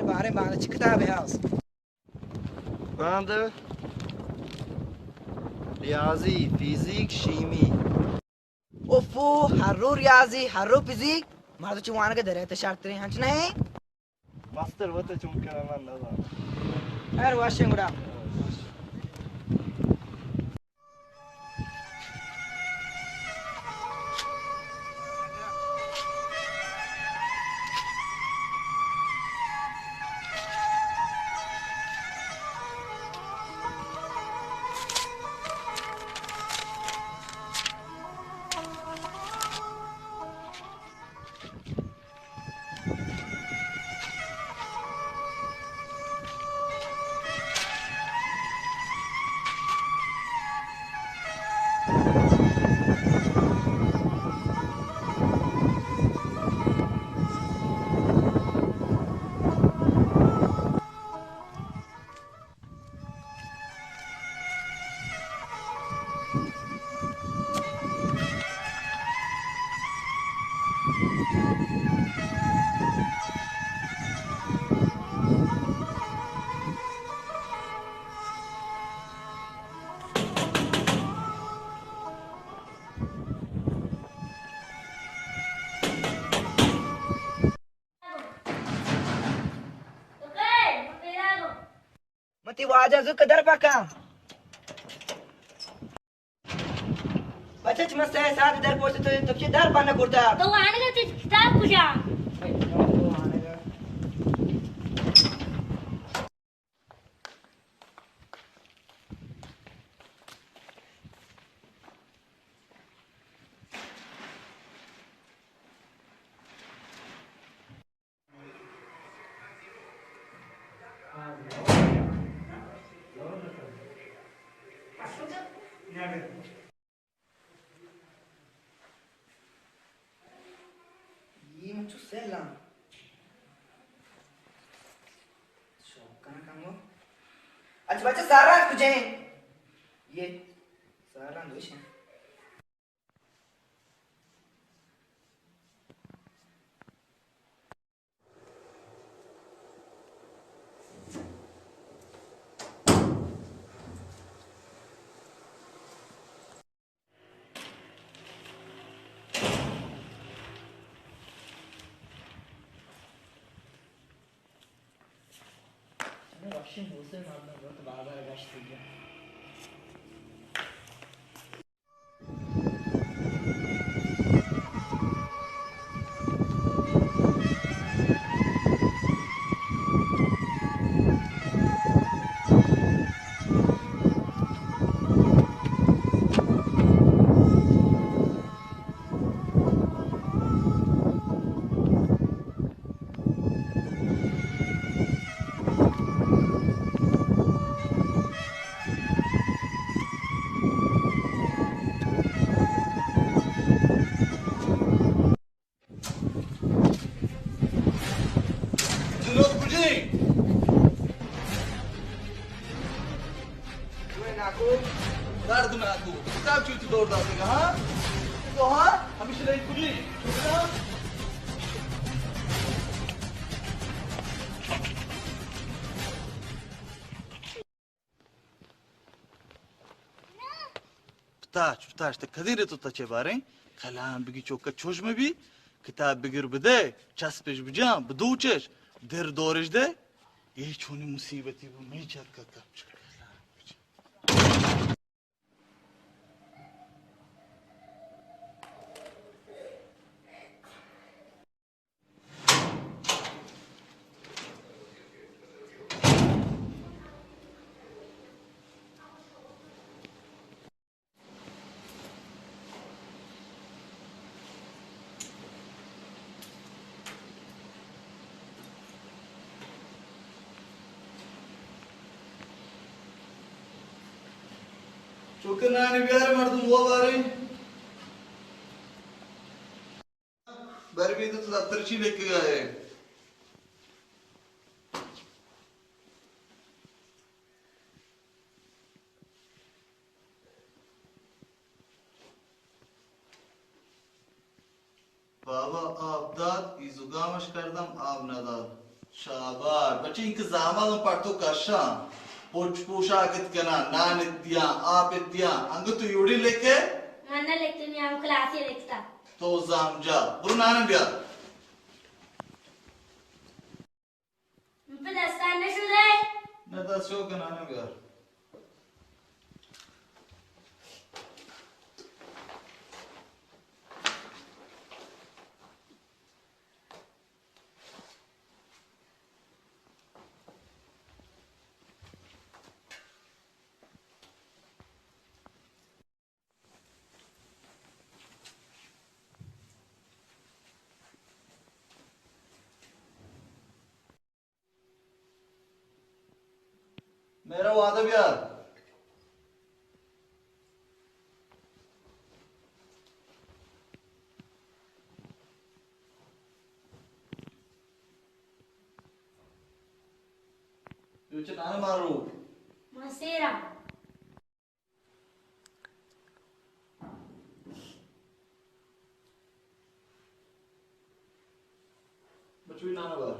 باریں باندا چی کتابے ہست؟ باندا ریاضی، فیزیک، شیمی۔ اوفو، ہر رو ریاضی، ہر رو فیزیک، مردم چی وانگ ء درائت شرتریں، ہنچ نہ ایں؟ مستر وت چون کناں من نہ زاناں۔ خیر، وشیں گڑا۔ من تئی واجہ زوک در پکاں۔ بچچ، من سئے ساعت در پوشت، تو، تو چی در پنہ کرتا؟ تو وانگا، تئی کتاب کجا؟ اے من چو سیلاں شوق کناں کمو۔ اچھا بچہ، ساران کجا ایں؟ اے ساران دوش ایں۔ چنیں وشیں موسم، مردم زرت بازار گشت دیگہ۔ جنود کجی؟ تو ناکو۔ درد ناکو۔ کتاب چوتی دور داتگا، ہاں؟ تو، ہاں؟ ہمیشہ لئی کجی؟ پتاچ، پتاچ، تہ کدی رے تو تچے باریں؟ کلام بگی چوکا چوش مہ بی، کتاب بگر بدے، چسپش بجان، بدوچش، در دورش دے۔ اے چونی مصیبتی بو، میں چت کا کپ چکا۔ چوکہ نانی بیار مردم وہ باریں۔ بر بیت تو دفتر چی لکھگا ہے؟ بابا آپ دات، ای زکامش کردم، آپ ندات۔ شاباش بچے، اینکہ زاماں من پر تو کشاں، پچ پوشاک ات کناں، نان ات دیاں، آپ ات دیاں، انگت تو یوڑی لکھے؟ من نہ لکھتے، نی ہم کلاسی لکھتا۔ تو زام جا، برو نان بیار۔ من پہ دستان نہ شودے؟ نہ، دست شو کہ نان بیار۔ میرا وعدہ بیار۔ یو چہ نانے مارو۔ مسیرا۔ بچوی نانا بار۔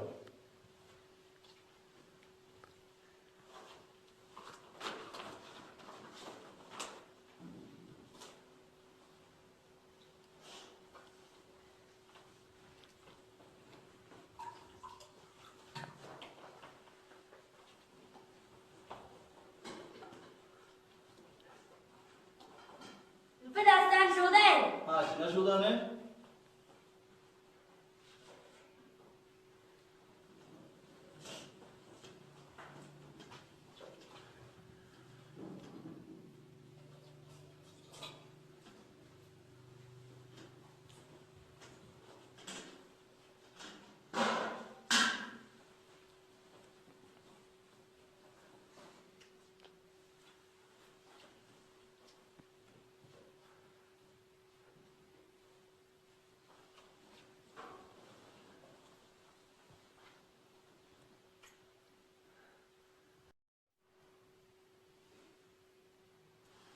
پہ دستان شودے؟ ہاں، چنا شودانے؟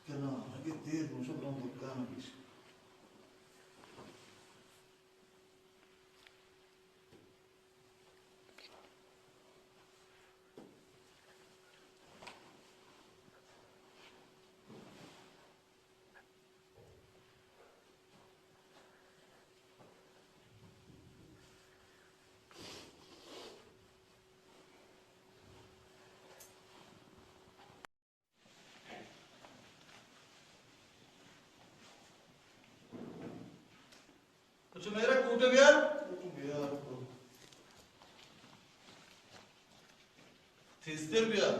کناں، اگہ دیر بوت، شو برو دکان پیش۔ اچھا، میرا کوٹے بیار۔ کوٹے بیار۔ تیزتر بیار۔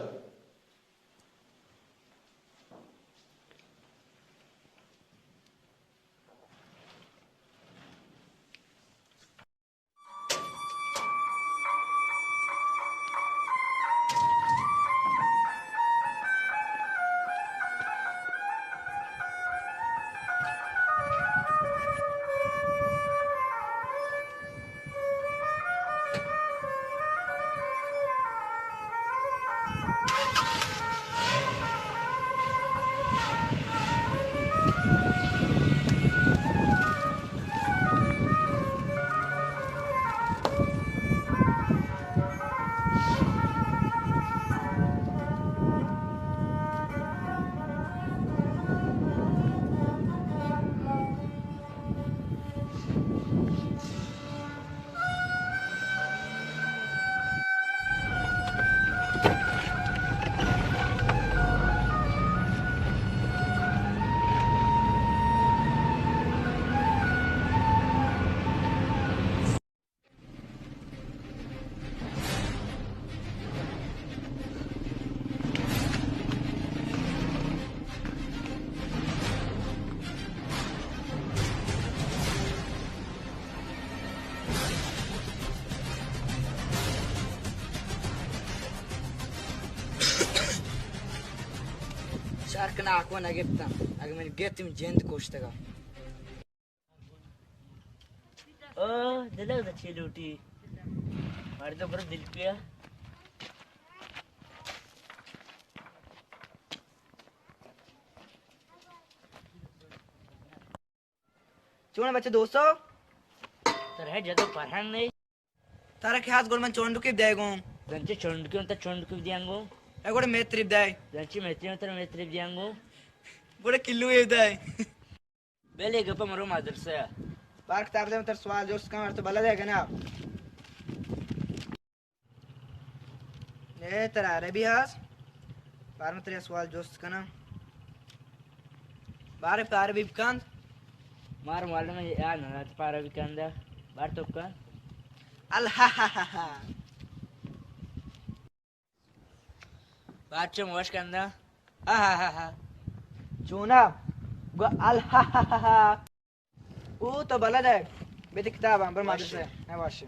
شرک ناکو نہ گپتاں، اگہ من گپت من جند کشتگا۔ او دلگ دا چی لوٹی؟ مردم برو دل پیا۔ چون بچے دوستو؟ تر ہے جدو فرہنگ نہیں۔ ترا کہ ہست گڑا من چونڈکی بدئے گوں۔ زنچی چونڈکی اوں، تا چونڈکی بدیاں گوں۔ اے گڑا میتری بدئے۔ زنچی میتری اوں، ترا میتری بدیاں گوں۔ گڑا کلو اے بدئے۔ بلے گپ مرو مدرسہ۔ بار کتاب دے، من ترا سوال جست کن، تو بلد ئے کہ نا؟ اے ترا عربی ہست؟ بار من ترا سوال جست کناں۔ بار پہ عربی بکند۔ مار معلوم ہے یا نہ، پہ عربی کند۔ بار تو کن۔ الحاحاحا۔ بار چم وش کند۔ آہاہاہا۔ چونا؟ گو الحاحاہا۔ او تو بلد ئے، بے تے کتاباں، بر مدرسہ۔ ہاں، باش۔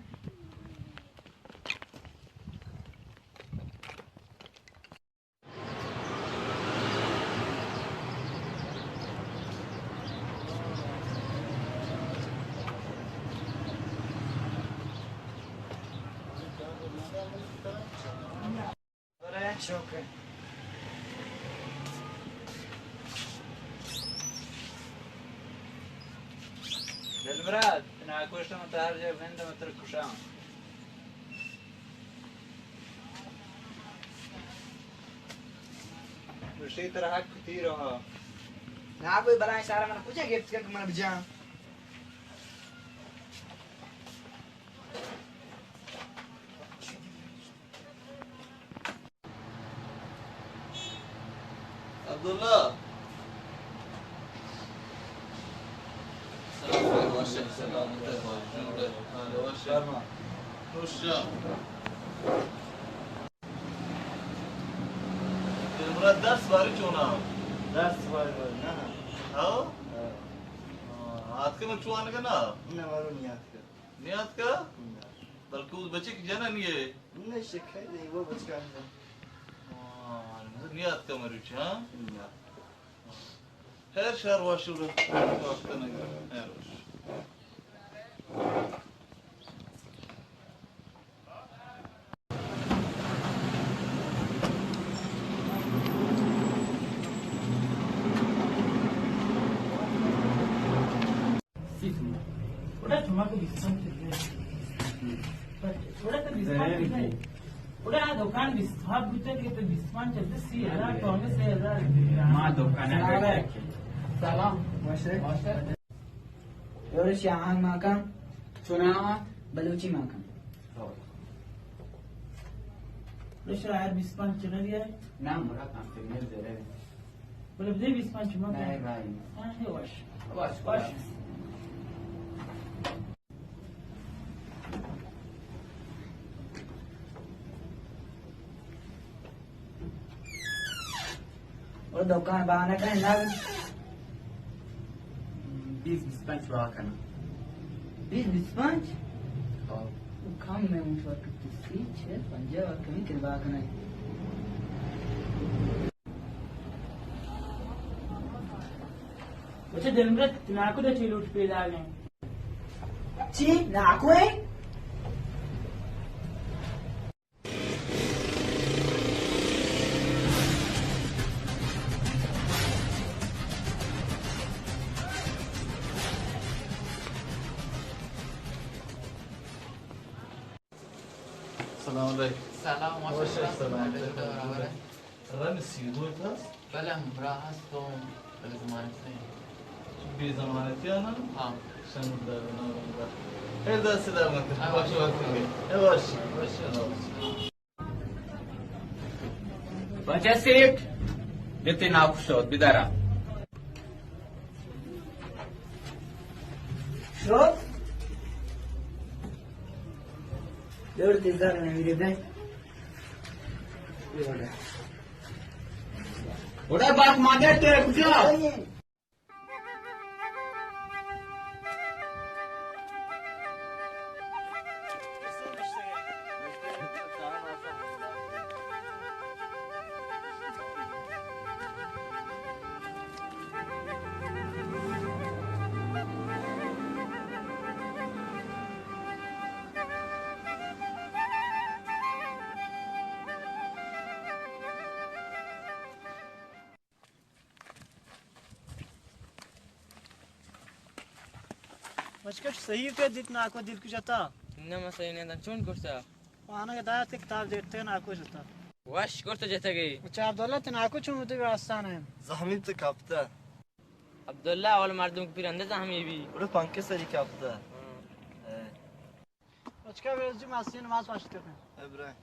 شکر۔ دلمراد، تنا کشت من تہر جا بند من تر کشاں۔ گوشی ترا حق تیر ہا۔ نا کوئی بلائیں سارا من کجا گپت کہ من بجاں۔ عبداللہ۔ سلام علیکم۔ وعلیکم السلام۔ جوڑ ئے؟ ہاں، وش ئے۔ فرما۔ خوش آ۔ تیرے مراد درس باری چونا؟ درس باری باری نا۔ ہاں؟ ہاں۔ ہاں، آتکے من چوان کہ نا؟ نہ، مارو نہیں آتکے۔ نیاتکا؟ نہ۔ بلکہ او بچک جنانی ئے؟ نہ، شکر نہیں، وہ بچکا ہے۔ ہاں، نیاتکا مروچی، ہاں؟ نہ۔ خیر، شر واشو، وقت نہ۔ خیر واشو۔ ما دکان سلام۔ یورش آہنگ ماکان۔ چوناہا؟ بلوچی ماکان۔ ہو۔ رشا یار بیست پنچ چلو دیا ہے؟ نا، مرا کم سے کم زیادہ ہے۔ بولے، دے بیست پنچ ماکان۔ نہیں بھائی۔ ہاں، یہ واش۔ Wash, wash. واش۔ اور دکان بہانہ کریں نا۔ بیست بیست پنچ واہ کنا۔ بیست بیست پنچ؟ ہاں۔ کم میں اونچ وقت سی چھ پنجاہ وقت کمی کربا کنا۔ بچہ دلمراد، ناکو دا چی لوٹ پیدا گئے؟ چی؟ ناکو ہے؟ سلام علیکم۔ سلام، وش سلام۔ سلام۔ رن سیدو اتاس؟ بلے ہمراہ ہست تو بلے ضمانت نہیں۔ بے ضمانتی آنا؟ ہاں۔ شمدار نا بندہ۔ اے دست در مت۔ ہاں۔ باش وقت کے۔ اے باش۔ باش۔ بچہ سیٹ، بیتے ناکو شود، بدارا۔ شود؟ جوڑ تے زر نمیرے بے۔ اوڑا بات مادر تے کجا؟ بچکش صحیح کہ دیت ناکو دل کش اتا۔ نہ، من سہی نہ دان، چون کرتا؟ وانگ دات، کتاب جتگ، ناکو جتا۔ وش کرتا جتگی۔ اچھا، عبداللہ، تئی ناکو چون بوتگ، آستان ہے؟ زخمی تو کپتا۔ عبداللہ، اول مردم کہ پیر اندر زخمی بی۔ بڑو پنکھے سری کپتا۔ ہاں۔ اے۔ اچکا ویز جی ماسی نماز پاشت کرنے۔ اے برائے۔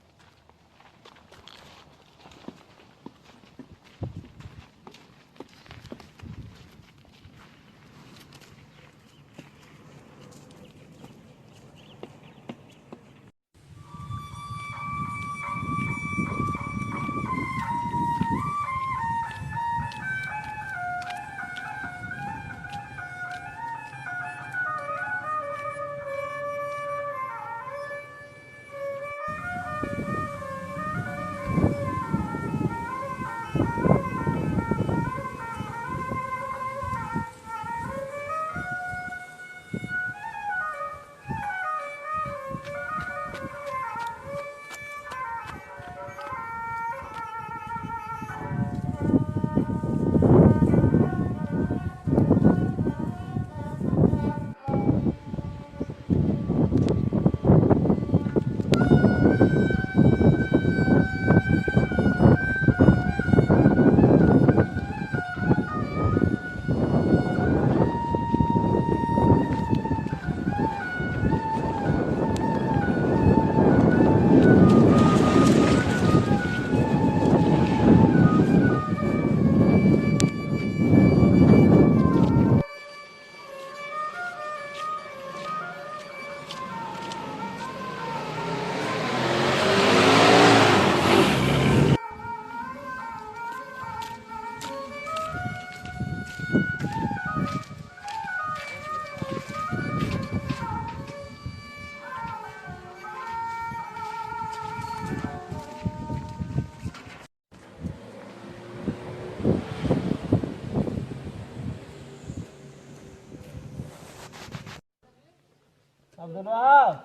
عبدالوہاب،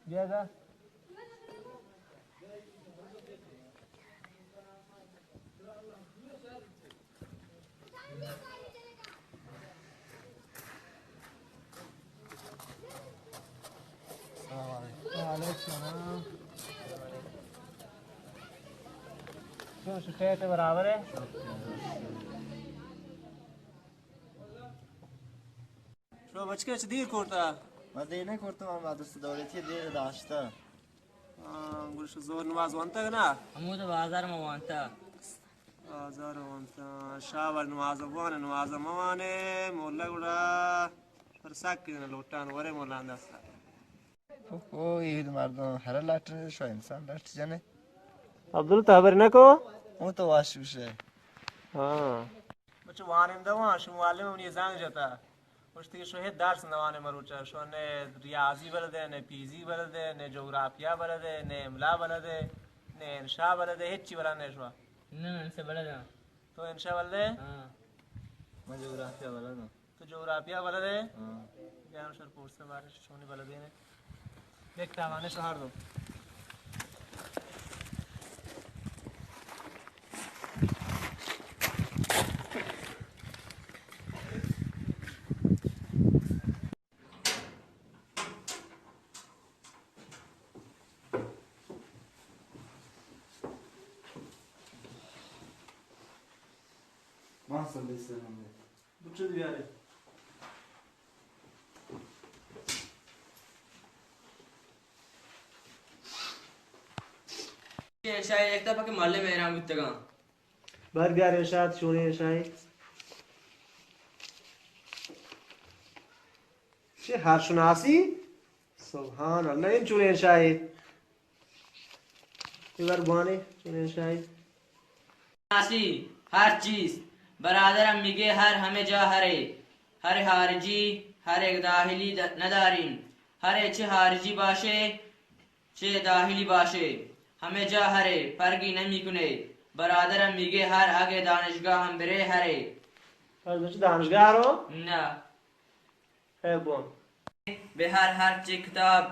بیا دا۔ السلام علیکم۔ وعلیکم السلام۔ شو، شو، ٹیٹ برابر ہے۔ شو بچکے چہ دیر کرتا؟ ما دیر نہ کرتا، ما مدرسہ دولتی دیر داشتا۔ ہاں، گڑا شو زور نماز وانتا کہ نا؟ ہمود بازار ما وانتا۔ بازار وانتا۔ شاہ ور نماز بوانے، نماز موانے، مولا گڑا پر سک کن لوٹان ورے مولا دستا۔ او، او، اے مردم ہر لٹ شو انسان لٹ جنے۔ عبداللہ تو خبر نہ کو؟ او تو واش بشے۔ ہاں۔ بچہ وانندہ وان، شو معلم منی زنگ جتا۔ گوشتی کہ شو ہچ درس نوانے مروچا، شو نے ریاضی بلدے، نے فیزیک بلدے، نے جغرافیہ بلدے، نے املا بلدے، نے انشاء بلدے، ہچی بلد نے شو۔ نہ، من انشاء بلداں۔ تو انشاء بلدے؟ ہاں۔ من جغرافیہ بلداں۔ تو جغرافیہ بلدے؟ ہاں۔ بیا شر پورس بارے شونی بلدے نے۔ یک تاوانے شوہر دو۔ بچو دیارے۔ شاید یک دفعہ کہ معلم حیران بوتگاں۔ بر بیار ارشاد، چونیں ارشاد؟ چہ ہر شناسی؟ سبحان اللہ، این چونیں ارشاد؟ اے بر بوانے، چونیں ارشاد؟ شناسی، ہر چیز۔ برادرم میگه هر همه جا هره۔ هر خارجی، هر داخلی د-، نداریم۔ هر چه خارجی باشه، چه داخلی باشه، همه جا هره، فرقی نمی‌کنه۔ برادرم میگه هر اگه دانشگاه هم بره هره۔ از چه دانشگاه رو؟ نه۔ خیر بون۔ به هر، هر چه کتاب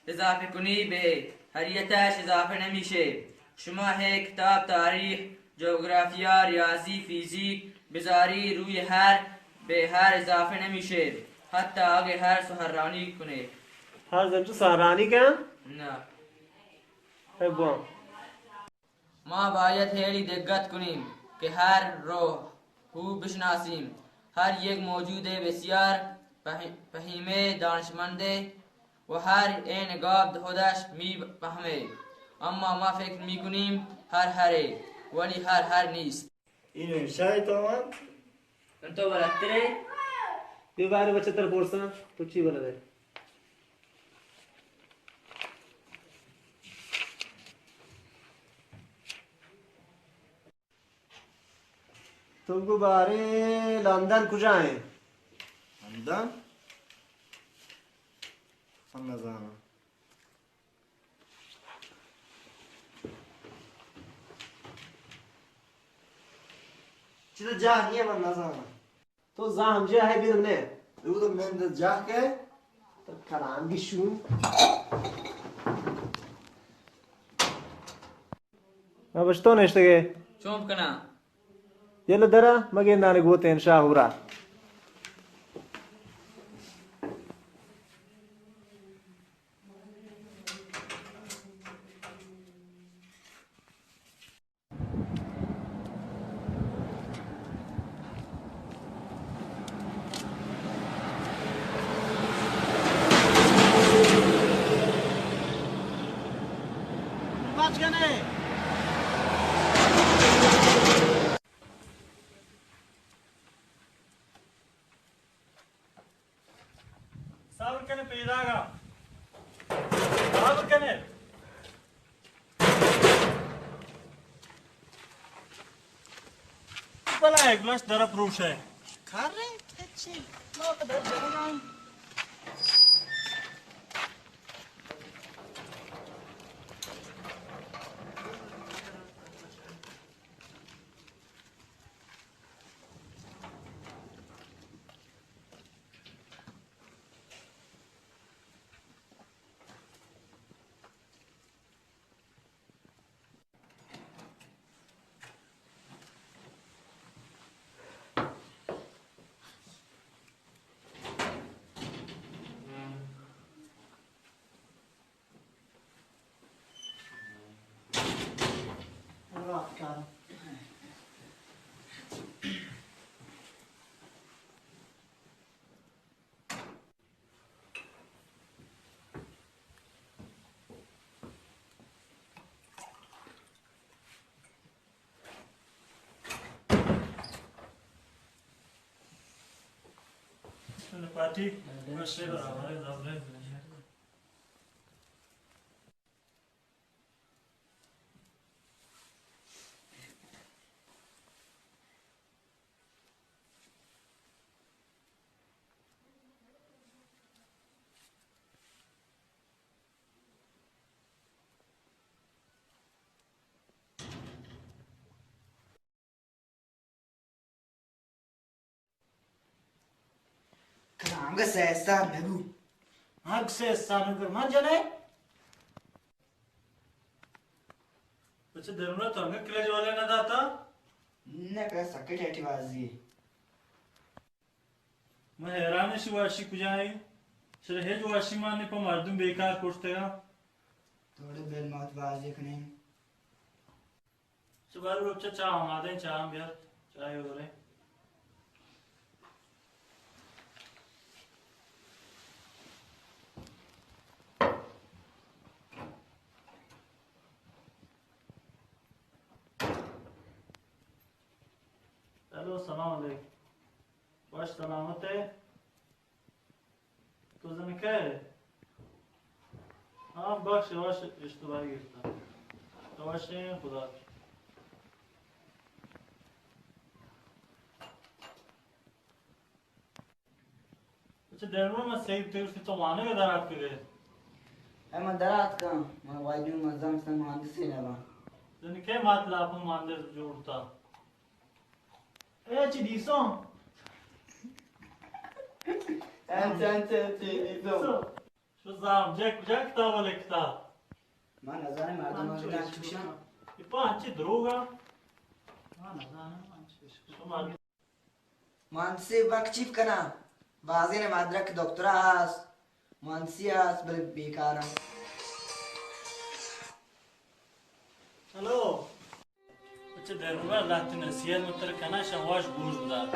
اضافه کنی، به خریتش اضافه نمیشه۔ شما هی کتاب تاریخ، جغرافیا، ریاضی، فیزیک بذاری روی هر، به هر اضافه نمیشه، حتی اگه هر سخنرانی کنه۔ ہر زنچو سارانی کن؟ نہ۔ اے بوان۔ ما باید ہیلی دگت کنیم کہ ہر روح ہو بشناسیم۔ ہر یک موجود بسیار پہ-، پہیمے دانشمندے و ہر این گاب خودش می پہمے۔ اما ما فکر می کنیم ہر ہرے، ولی ہر ہر نیست۔ اینو شاہ تو وانت؟ من تو بلدترے۔ بے بارے بچہ تر پورساں، تو چی بلدے؟ تو گو بارے لندن کجا ایں؟ لندن؟ من نزاناں۔ چیزا جاہ نیہ من نزاناں۔ تو زاہم جاہ ئے بیدم نے؟ تو تو من جاہ کہ؟ تو کلام گشون۔ ما بشتو نشتگے۔ چون کناں؟ یلہ درا، مگندانے گوتے انشاء ہورا۔ صبر کنے پیداگا۔ صبر کنے۔ بلا ایک گلاس درا پروش ہے۔ کار رہے؟ اچھے۔ ما پہ در جنگا۔ پارٹی۔ کلام گس ء استار مہ بو۔ ہاں، گس ء استار مہ کر، من جنئے۔ اچھا، درمنا تو انگا کلیج والے نہ داتا؟ نہ، کہ سکے ٹیٹی بازی۔ من حیران شی واشی کجا ایں؟ چرا ہچ واشی مان نے پہ مردم بیکار کرتگا؟ توڑے بل مات بازی کنیں۔ چہ بارو روچ چاہ آمادہ ایں، چاہ ہم بیار، چاہ وریں۔ ہیلو، سلام علیکم۔ وش سلامت ئے؟ تو زنکہ ئے؟ ہاں، بخش، وش اشتباہی گرتا۔ تو وش ئے، خدا۔ اچھا، دلبر، من سیب ترسی تو وانگ ء در آتکگ ئے؟ اے من در آتکاں، من واجو من زم سن مہندسی نہ باں۔ زنکہ مات لاپن مہندس جوڑتا۔ اے چی دیسوں؟ انچ، انچ، انچ، دیسوں۔ شو زام جے کجا کتاب لکھتا؟ من نزانے مردم انچو گان چوشاں۔ اے پا انچی دروگا۔ من نزانے انچو شو مردم۔ مہندسی بک چیپ کناں۔ بازین مدرک دکترا ہست۔ مانسی است، بلے بیکاراں۔ ہلو۔ اچھا، درمگا لہتے نصیحت من ترا کناں، شاں واش گوش بدار۔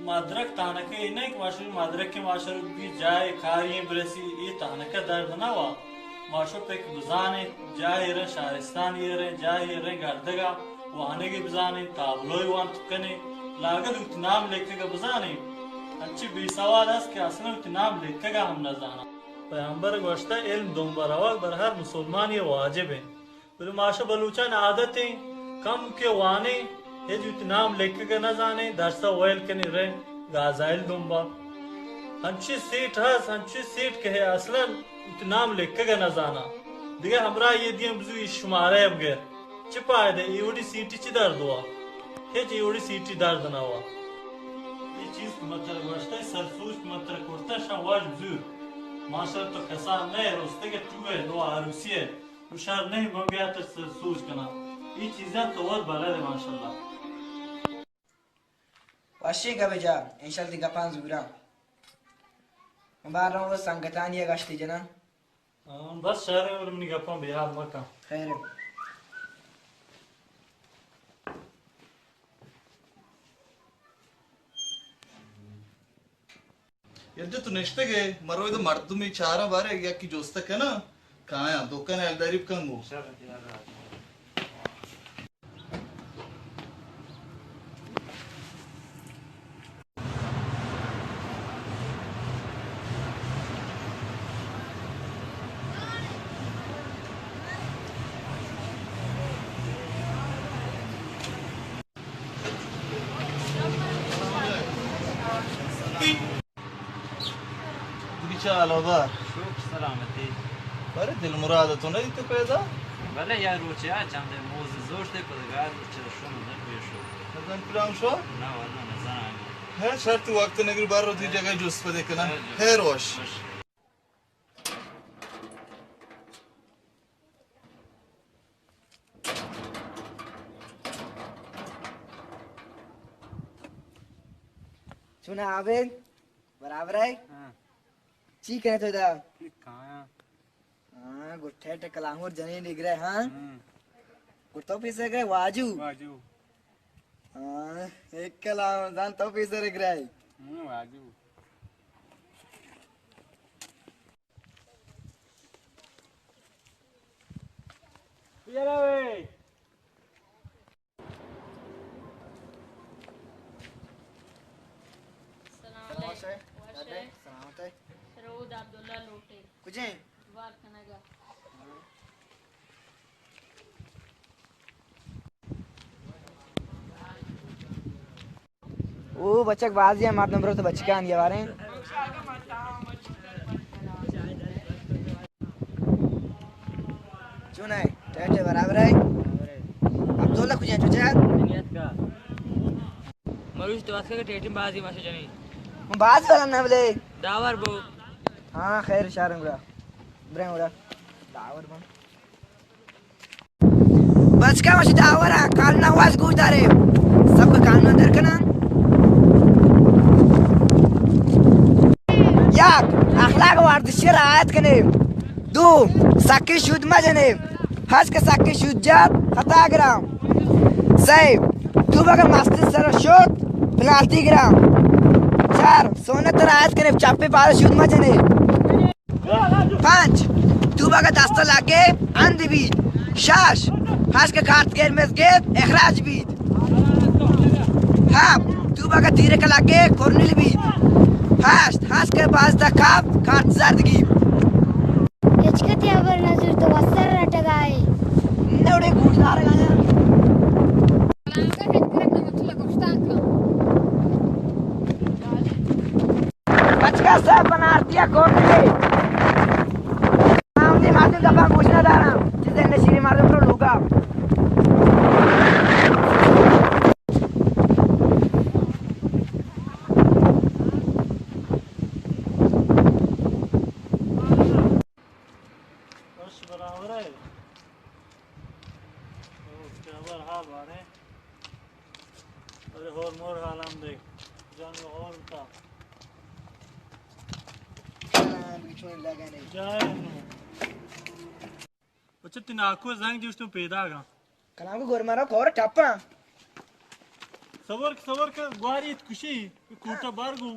مدرک تانکہ اے نہ کہ ماشر مدرک کہ ماشر بی جائے کاری برسی، اے تانکہ درد نہ وا۔ ماشو پک بزانے، جاہے رن شہرستان اے رن، جاہے رن گردگا وانگی بزانے، تابلوی وانت کنے، لاگل وتی نام لکھگا بزانے۔ انچی بے سواد است کہ اصلا وتی نام لکھگا ہم نہ زانا۔ پیغمبر گوشتہ، علم دنبا روگ بر ہر مسلمانی واجب انت۔ بلے ماشا بلوچان عادت انت، کم کہ وانے، ہچ وتی نام لکھگا نہ زانے، درسا ویل کنے رے گازائل دنبا۔ ہنچی سیٹ ہست، ہنچی سیٹ کہ ہے اصلا وتی نام لکھگا نہ زانا۔ دگہ ہمراہ یہ دیاں بزو یہ شمارہ بگر۔ چہ پائدہ؟ اے وڑی سیٹی چی درد وا؟ ہچ اے وڑی سیٹی درد نہ وا۔ اے چیز کہ من ترا گوشتہ، سر سوچ کہ من ترا کرتہ، شاں واش بزور۔ ماشاءاللہ تو کسان نہ ئے، رستگے ٹو ئے، نو عروسی ئے۔ ہشار نہ ئے، من بیا تر سر سوچ کناں۔ اے چیزاں تو وت بلد ئے ماشاءاللہ۔ وشیں گپ جا، انشاءاللہ تئی گپاں زوراں۔ من بار رواں سنگتانی ءَ گشتے جناں۔ ہاں، بس شر ایں، بلے منی گپاں بے حال مکن۔ خیر ایں۔ یکجا تو نشتگ ئے، مرو ادا مردمے چاراں، بارے یکی جست کناں، کایاں، دکان ہیالداری بکن گوں۔ دگہ چہ حال و احوال؟ شکر سلامتی۔ بارے دلمراد تو نہ دیتے پیدا؟ بلے یا روچے آ چندے موز زورتے پدگار روچے شون نہ پیشو۔ نزن کلام شو؟ نہ واللہ نزن آنگو۔ ہے شرط وقت نگر بار رو تی جگہ جست پدے کنا۔ ہے جو۔ خیر وش۔ وش۔ چون عابد؟ برابر ئے؟ ہاں۔ چی کنے تو دا؟ کایاں۔ ہاں، گٹھے ٹکلامور جنین نگرے، ہاں؟ ہاں۔ گٹو پیسے گئے واجو۔ واجو۔ ہاں، ایک کلام زان تو پیسے رگرے۔ ہوں، واجو۔ یارا وے۔ سلام علیکم۔ وش ئے؟ سلامت ئے؟ رود عبداللہ لوٹے۔ کجیں؟ دوار کنگا۔ او بچک بازی ءَ مردم برو تو بچکان یہ باریں۔ چون ئے؟ ٹیٹے برابر ئے؟ عبداللہ کجا چچا؟ مروچ تو اسکا ٹیٹے بازی ماشا جنی۔ باز والا نہ بلے۔ داور بو۔ ہاں خیر شارم گڑا۔ بریں گڑا۔ داور بن۔ بچکا وش داورا، قانون آواز گوش دارے۔ سب کا قانون در کنن۔ یک، اخلاق ورزشی رعایت کنے۔ دو، سکی شود مجنے۔ ہس کے سکی شود جات، خطا گرام۔ سے، تو بگر مسجد سر شد، پنالتی گرام۔ چار، سنت رعایت کنے، چپے پاد شود مجنے۔ پنچ، توبہ کا دستہ لگے اند بیت۔ شش، ہش کے کارت گرمز گیت اخراج بیت۔ ہفت، توبہ کا تیرے کا لگے کرنل بیت۔ ہشت، ہش کے باز دا کاپ کارت زرد گیت۔ ہچکتی خبر نہ زور تو وسر رٹگائے۔ نوڑے گوش دارگایا۔ بچکا سر بنارتیا کورنگے۔ آمدی مردم دپا گوش ندارم۔ چیزے نشیری مردم رو لوگا۔ وش برابر ئے۔ اوکے، خبر حال بارے۔ ارے ہور مور حال ہم دیکھ۔ جان ہور تا۔ جائے نو۔ بچہ، تئی ناکو زنگ دیوشتوں پیداگاں۔ کلام کو گور مارا کور ٹپاں۔ صبر کہ، صبر کہ، گواری ات کشی، کوٹا بار گو۔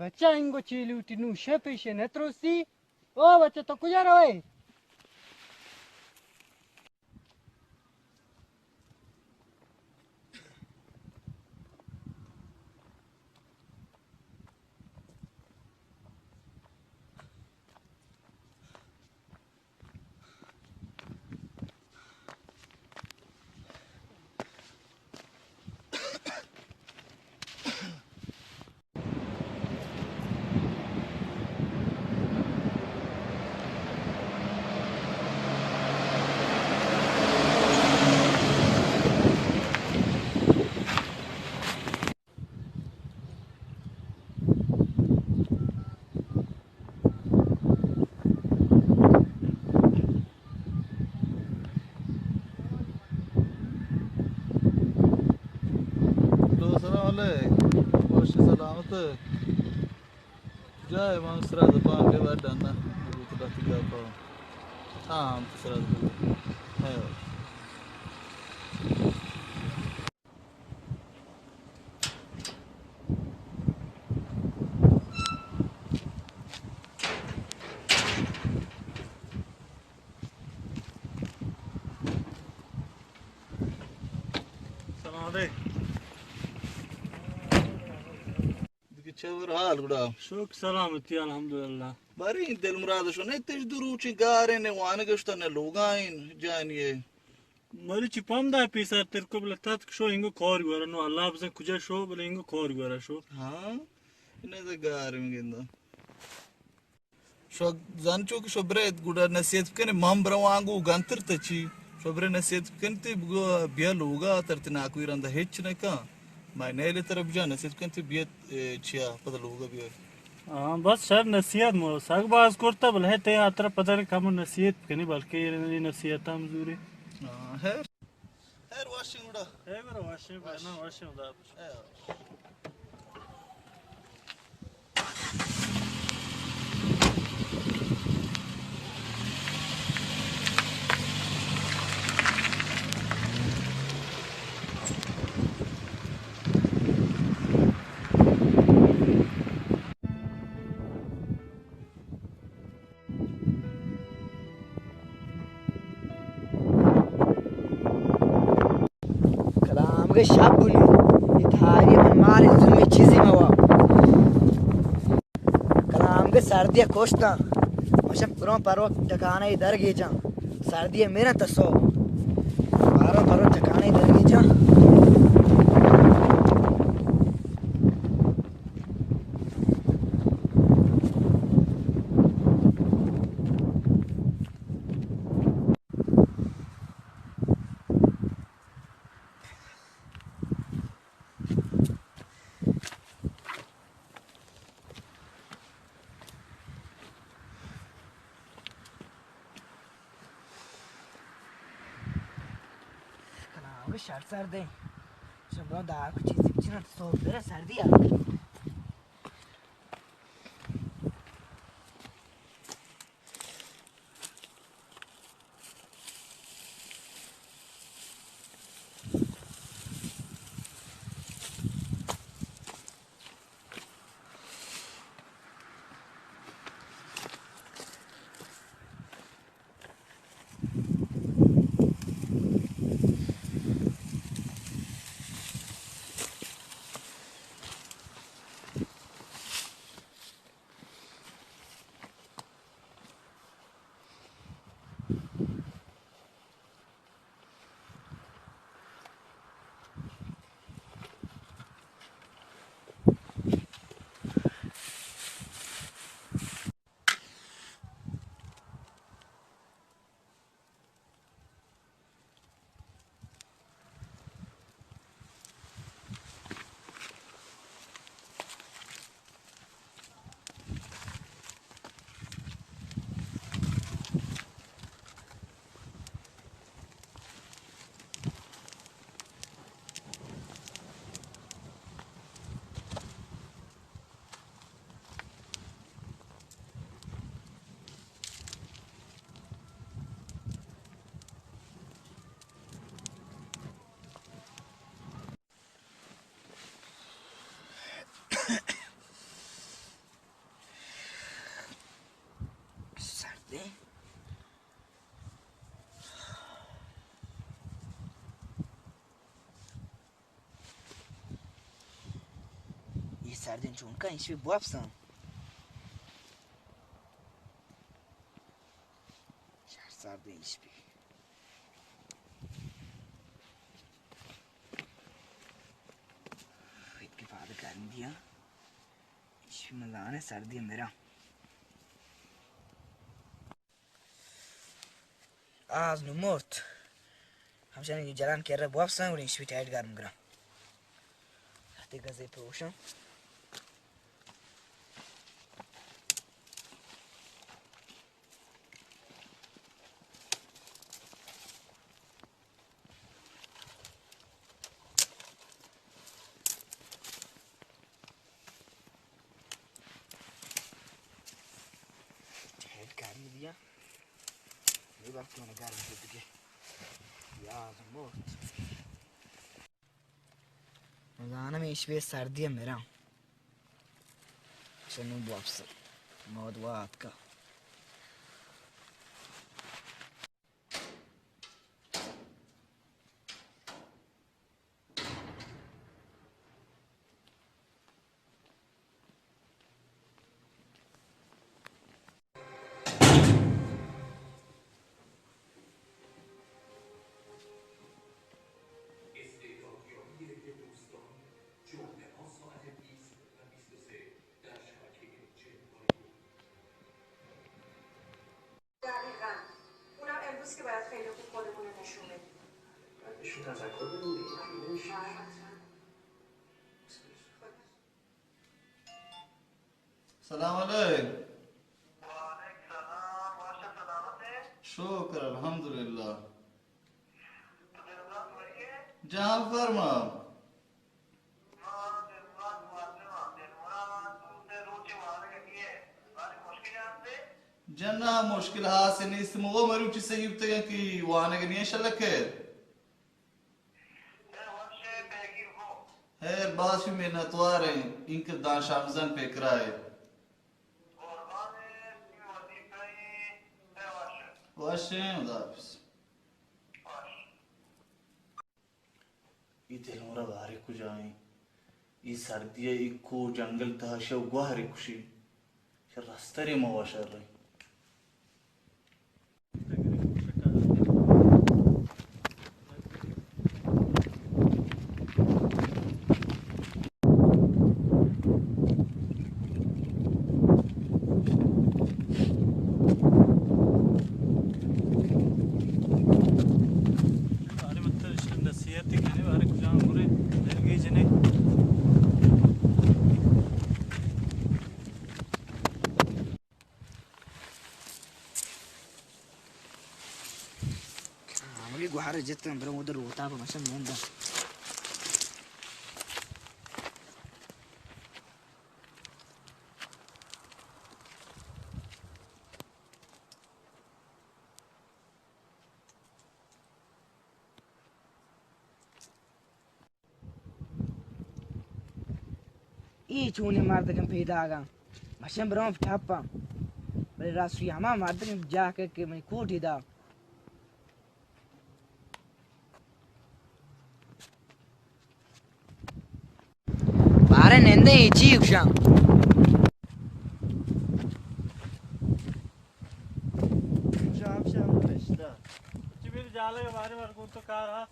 بچہ انگو چی لوٹی نوں شپ ایشے نتروسی۔ او بچہ تو کجا روئے؟ ہیلو، سلام علیک۔ وش سلامت۔ جائے من سرا دپا کے بعد ڈانا۔ تو بات کیا پا۔ ہاں، ہم تو سرا دپا۔ ہے۔ سلام علیکم۔ دگہ چہ ور حال گڑا؟ شکر سلامتی، الحمدللہ۔ باریں دل مراد شو نے تش دو روچی گارے نے وانگشتا نے لوگائیں جانیے۔ مری چی پم دا پیسر تر کو بلے تت شو انگو کار گورا، نو اللہ بزن کجا شو بلے انگو کار گورا شو۔ ہاں، انہیں دا گار میں گندا۔ شو زانچو کہ شو برے گڈا نصیحت کنے، مام بروانگو گنتر تچی۔ شو برے نصیحت کنتی بگو بیا لوگا تر تنا کوئی رندا ہچ نہ کن۔ مائے نیلے تر بجا نصیحت کنتی بیا، اے، چیا پتہ لوگا بیا۔ ہاں، بس شر نصیحت مو سگ باز کرتا، بلے تے آترا پتہ کم نصیحت کنی، بلکہ یہ نصیحت ہم زوری۔ ہاں، خیر۔ خیر، واشیں گڑا۔ اے گڑا واشیں، وش۔ نا واشیں، خدا حافظ۔ اے۔ کلام گے شپ بنی، یہ تھاری من مال زمین چیزی موا۔ کلام گے سردی کشتاں، مشک پروں پرو ٹکانے در گیجاں۔ سردی میرا تسو، پروں پرو ٹکانے در گیجاں۔ کلام گے شر سردیں۔ شما دار کو چیزی بچنا تو سوپ برا سردی آ۔ سردیں چونکا ایشی بوپساں. شہر سردیں ایشی. اتکی پاد گرم دیاں. ایشی مزانے سردی میرا. آز نو مرت. ہمشانی جلان کرا بوپساں، گڑا ایشی ٹائٹ گرم گراں. ہتے گزے پروشاں. ٹائٹ گرم دیاں. یہ وقت میں گرم شد کہ. یا آز مرت. زانم ایش بے سردی میرا. چنو بوپس. موت وات کا. دقیقاً. اونم امروز که باید خیلی خوب خودمون رو نشون بدیم. ازشون تذکر بدیم دیگه. آره، حتماً. سلام علیک. وعلیک سلام. باشه، سلامته؟ شکر، الحمدلله. تو دلبرات وریه؟ جان فرما. جنا، مشکل ہاسے نیست، مو مروچی صحیح بوتگاں کہ وانگ نی انشاءاللہ خیر. خیر، باز شی منتوار ہیں، اینکہ دان شامزن پہ کرائے. وشیں، خدا حافظ. اے دلمراد بارے کجا ایں؟ اے سردی ءَ اے کوہ جنگل تہا شہ گوہرے کشی. شہ رسترے ما وشر ایں. بارے من ترا نصیحتے کنیں، بارے کجام برے دلگی جنے. ہمگی گوہر جت، برو ادھر روتا پہ مشن نندا. اے چونیں مردکاں پیداگاں؟ مشن برام ٹپاں. بلے راستی ہما مردکاں جاہ کہ، کہ منی کوٹی دا. بارے نندے اے چی گوشاں؟ شام شام نشتہ. چی بیر جالے بارے ور گون تو کار ہا.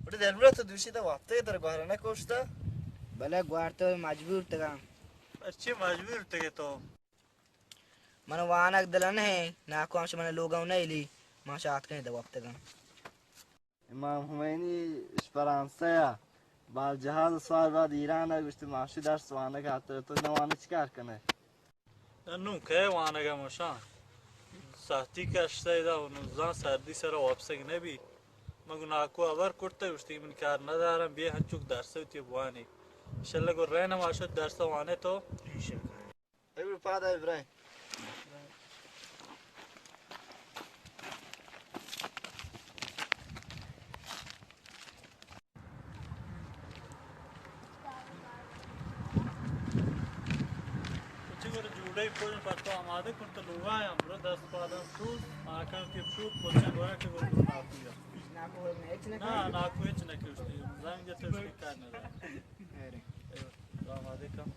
بڑے دلبرا تو دوشی تا وقتے تر گوارا نہ کوشتا؟ بلے گوار تو مجبور تگا. پرچے مجبور تگے تو؟ من وانگ دل نہ ایں، ناکو ہمش من لوگاں نہ ایلی، ما شات کہیں دے وپتگاں. امام خمینی اش فرانسہ ءَ بال جہاز سوار بعد ایران ءَ گوشت ماشی درس وانگ ءَ تو، تو نہ وانگ چی کار کنے؟ نوں کئے وانگ ءَ مشاں؟ ساعتی کشتہ ادا و نوں زان سردی سرا وپسگ نہ بی. من گوں ناکو ہبر کرتہ گوشتی من کار نہ دارم، بیا ہنچوک درس وتی بوانی. شلہ گوں رین ما شت درس وانے تو. اے گڑا پاد ءَ برائیں. تئی پوجن پتو آمادہ کن تو لوگا یا برو دست پاداں سوز، آکن تی پوت پوچن گورا کہ گل گل ناکو یا۔ ناکو ہچ نہ نا، ناکو ہچ نہ کشتی، زنگ تو شکار نہ۔ اے، تو آمادہ کن۔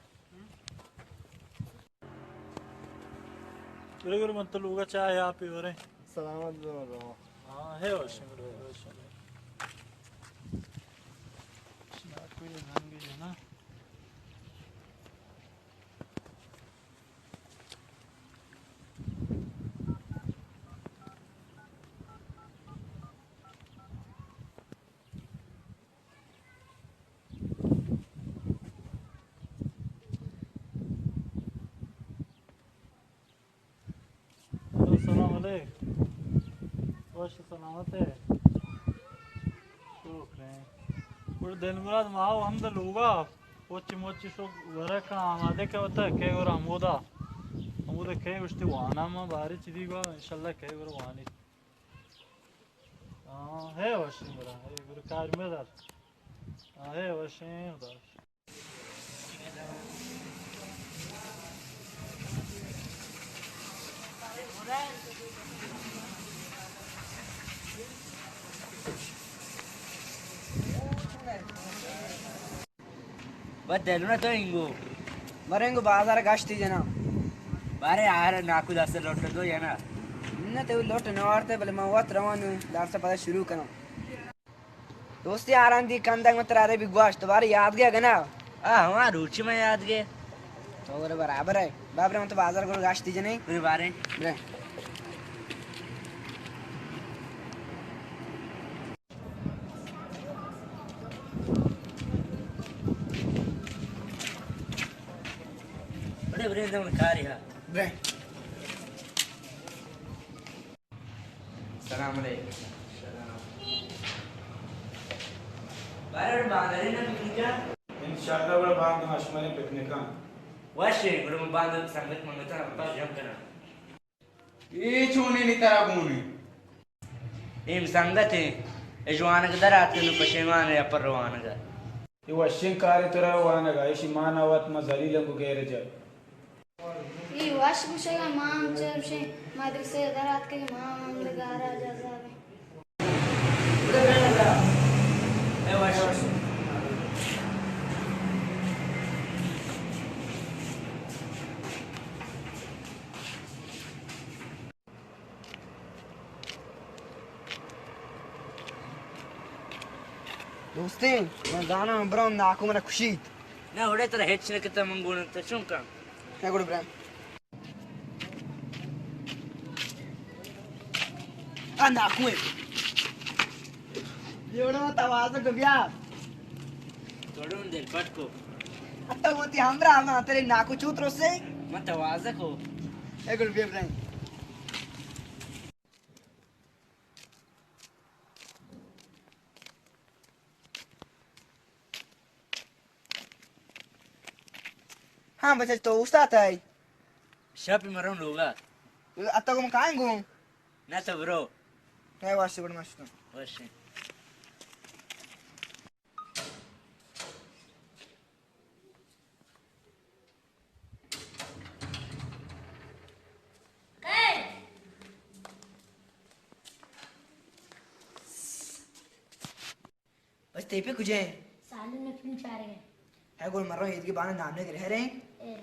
برے گڑا من تو لوگا چاہ یا پی وریں۔ سلامت بے رو۔ ہاں، ہے وشیں، برے وشیں۔ شما کوئی رنگی ہے نا۔ ہیلو، سلام علیک۔ وش سلامت ہے۔ شکر ہے۔ گڑا دل مراد ما ہم دا لوگا۔ وچی موچی شو ورکا آمادہ کہ ہوتا کہ گڑا ہمودا۔ ہمودا کہ گشتی وانا ما باری چیزی گوا انشاءاللہ کہ گڑا وانی۔ ہاں، ہے وشیں برا، ہے برا کار مدار۔ ہاں، ہے وشیں، خدا۔ بس دلونا تو انگو۔ مرنگو بازار گشتی جنا۔ بارے آہر ناکو دست لوٹ دو یا نا؟ نہ تو لوٹ نہ وارتے، بلے من وقت روان دارسا پدا شروع کنم۔ دوستی آرام دی کندگ من ترا رے بھی گوشت، دوبارہ یاد گیا گنا؟ آ، ہما روچی میں یاد گئے۔ تو برے برابر ہے۔ بابرے من تو بازار گڑا گشتی جنے۔ برے بارے۔ برے۔ بڑے برے دم کاری ہا۔ برے۔ سلام علیکم۔ بارے باندرے نا پکنکا؟ انشاءاللہ بڑا باند ما شمارے پکنکا۔ وشے، گڑا من باند سنگت منگتا پاس جم کنا۔ اے چونیں نی ترا گون انت؟ اے سنگت انت، اے جوانگ در آتک نوں پشیمان ء اپر روانگ ء۔ اے وشیں کارے ترا روانگ ء، ایشی مان ء وت ما ذلیل انگو گیرج ء۔ اے وش گوشگ ء، ما ہم چرشیں مدرسہ ء در آتکگیں، ما ہم ہمدا گاراج ء عذاب ایں۔ دوستین، من زاناں براں ناکو منا کشیت۔ نہ، اڑے ترا ہچ نہ کتہ، من گون انت، چون کن؟ نہ گڑا براں۔ آ ناکو ہے۔ لیوڑا ما توازہ کو بیا۔ توڑون دل پٹ کو۔ اتو وتی ہمراہ ما تیرے ناکو چوت روسے۔ ما توازہ کو۔ اے گڑا بیا براں۔ ہاں بچہ، تو اوشتات ئے؟ شپ مروں لوگا۔ اتو گم کائیں گوں؟ نہ تو برو۔ ہے واشی بڑ مشتوں۔ واشی۔ بس تیپی کجا ہے؟ سالن میں فلم چاہ رہے ہیں۔ ہے گل مرو، عید کے بہانے نام نے گرہ رہے ہیں۔ اے۔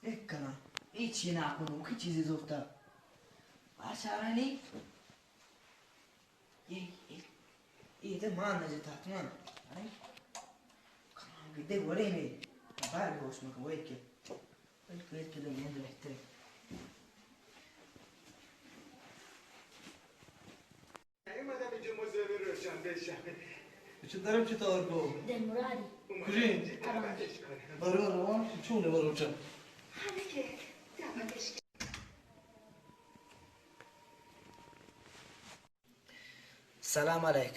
ایک کنا، اے چی ناکو نوکی چیزی زورتا۔ آ چارانی؟ اے، اے، اے تے مان نہ جتا تو مان۔ اے؟ کنا گدے وڑے نے۔ بار گوش مکن وے کے۔ بلکہ اے تے نیند بہتر۔ چہ درم چہ تور کو؟ دل مرادی۔ کجی؟ برو روان چون بروچا۔ سلام علیک۔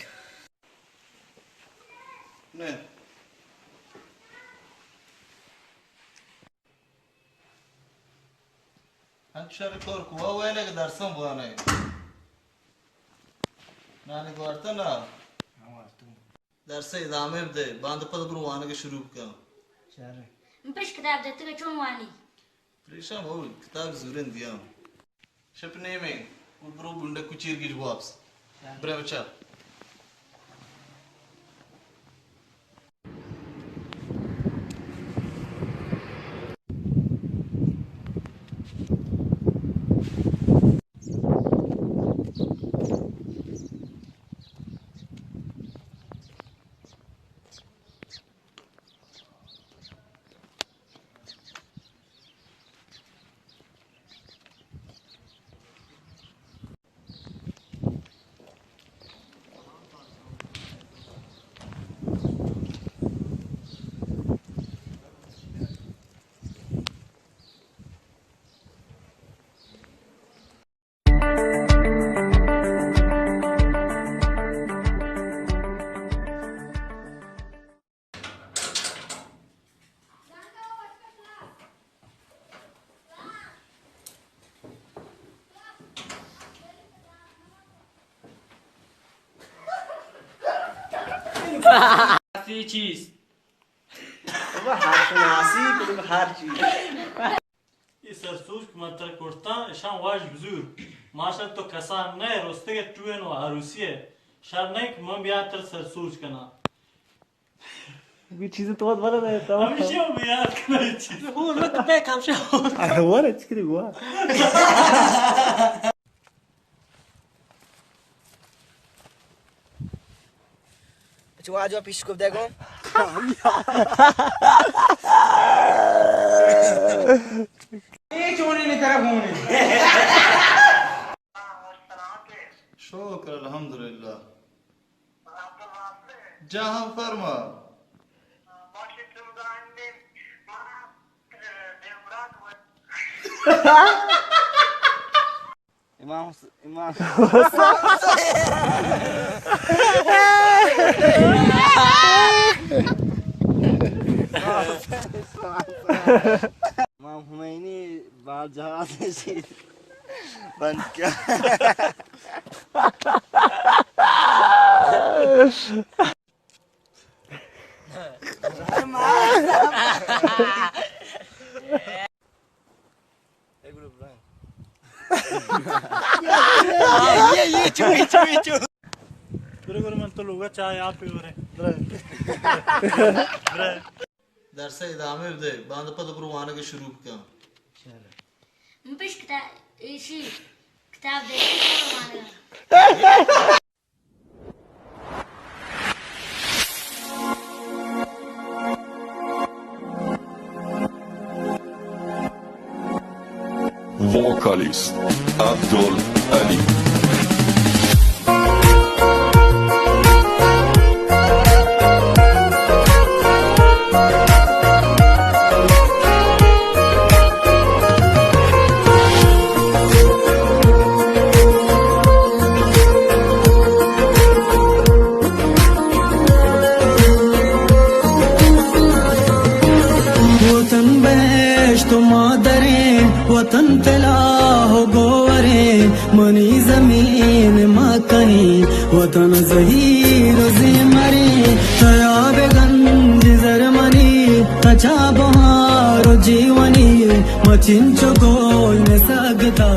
انچو شر کور کوا ویلے کہ درساں بوانے۔ نانی گوارتا نا؟ درس ادامہ بدے، باند پد برو وانگ شروع بکن۔ شر۔ من پیش کتاب دیتگ، چون وانی؟ پریشان مبو، کتاب زورین دیاں۔ شپ نیمے، گڑ برو بنڈک ءُ چیر گیج واپس۔ برے بچا۔ سی چیز۔ بابا، ہر شناسی، کدوم ہر چیز۔ اے سرسوج کہ من ترا کرتاں، اشاں واش بزور۔ ماشاءاللہ تو کسان نہ ئے، رستگ ئے ٹوئیں و عروسی ئے۔ شر نہ ئے کہ من بیا ترا سرسوج کناں۔ بھی چیز تو بڑا نہیں تھا۔ ہمیشہ ہم یاد کرنا یہ چیز۔ وہ رت پہ کم سے ہو۔ ارے وہ رچ کری ہوا۔ اچھا، واجہ پیش کو دیکھو۔ اے چونے نے طرف ہونے۔ شکر الحمدللہ۔ جاہاں فرما۔ امام حس-، امام امام خمینی بال جہاز نشید بند کیا۔ برے، برے، من تو لوگا چاہ یا پیورے۔ درس ادامہ بدے، باند پد برو وانگ شروع بکن۔ من پیش کتاب، ایشی کتاب دیکھ وانگ۔ Vocalist Abdul Ali. وطن بہشت و مادریں، وطن طلا و گوہریں، منی زمین مکہیں، وطن زہیر و زیمریں، تیاب گنج زر منی، تچا بہار و جیونی، مچنچو گوش نسگتا،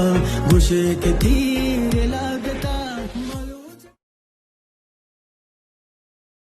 گوشے کہ تیر لگ